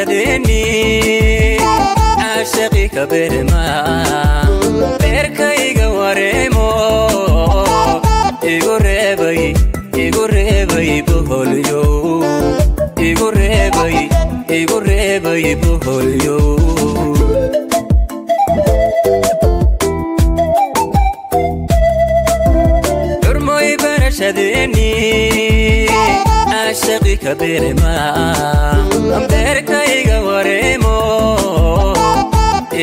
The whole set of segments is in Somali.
Barashadeeni caashaqi ka berma beerkayga wareemo igu reebay igu reebay boholyo igu reebay igu reebay boholyo. Xurmoy barashadeeni caashaqi ka berma beerkayga wareemo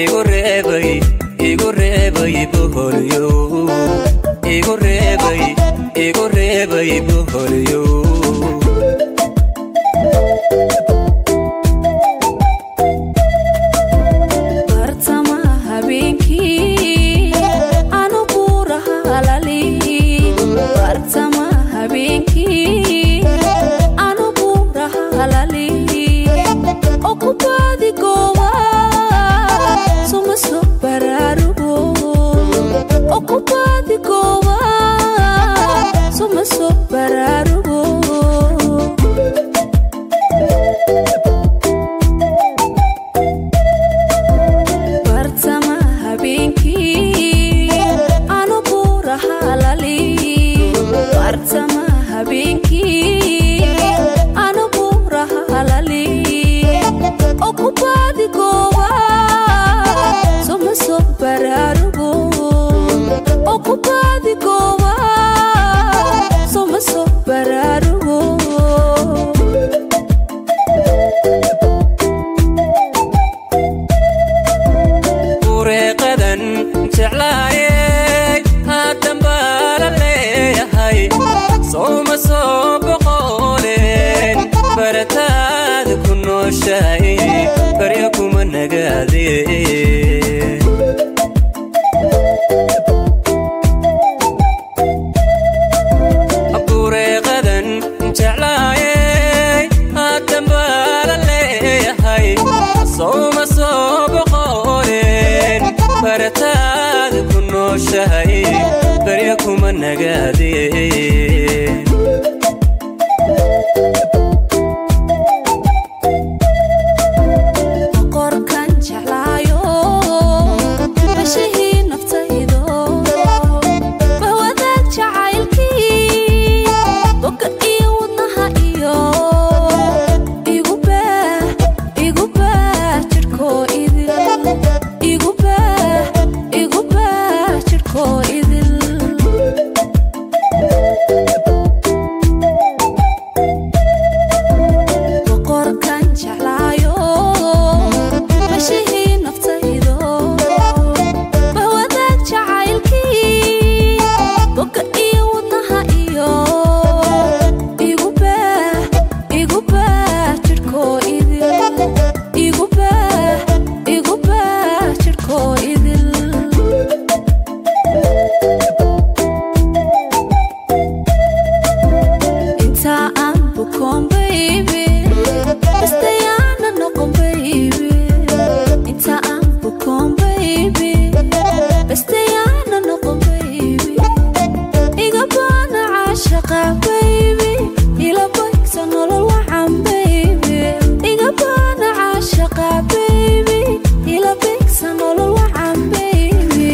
igu reebay boholyo igu reebay boholyo. Bartama habeenkii anu buuraha halali, bartama habeenkii anu buuraha halali, oo ku baadi gooba suma soo baraarugo, oo ku baadi gooba suma soo baraarugo. Bartama habeenkii anu buuraha halali, bartama habeenkii anu buuraha halali, oo ku baadi gooba suma soo baraarugo, oo ku baadi gooba suma soo baraarugo. Bureeqadan jeclaayey haatan baa la leeyahay sowma soo boqooleen barataada ku nooshahay baryo kuma nagaadeen. Bureeqadan jeclaayey haatan baa la leeyahay sowma soo boqooleen barataada ku nooshahay baryo kuma nagaadeen. Boqorkan jeclaayo bashihii naftaydo bahwadaag jacaylkii boga iyo wadnaha iyo igu baah igu baah jidhkoo idil igu baah igu baah jidhkoo idil. Boqorkan jeclaayo bashihii naftaydo bahwadaag jacaylkii boga iyo wadnaha iyo igu baah igu baah jidhkoo idil igu baah igu baah jidhkoo idil. Inta aan bukoon baby bastayaana noqon baby, inta aan bukoon baby bastayaana noqon baby, iga baana caashaqa baby ila baygsa nolol wacan baby, iga baana caashaqa baby ila baygsa nolol wacan baby.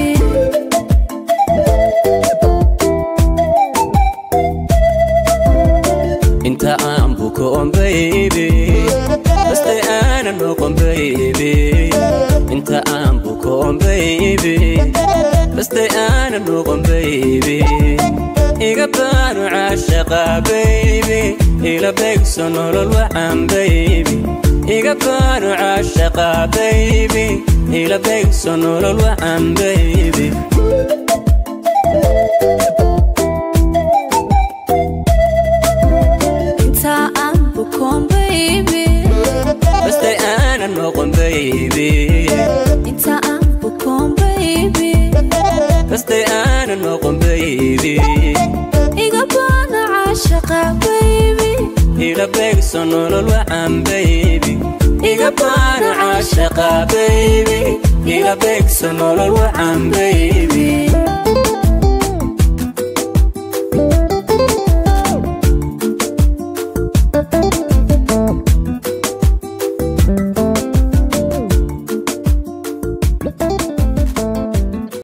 Inta aan bukoon baby bastay aanan noqon baby, inta aan bukoon baby bastay aanan noqon baby, iga baanu caashaqa baby ila beegso nolol wacan baby, iga baanu caashaqa baby ila beegso nolol wacan baby. Inta aan bukoon baby bastay aanan noqon baby, inta aan bukoon baby bastay aanan noqon baby, iga baana caashaqa baby ila beegso nolol wacan baby, iga baanu caashaqa baby ila beegso nolol wacan baby.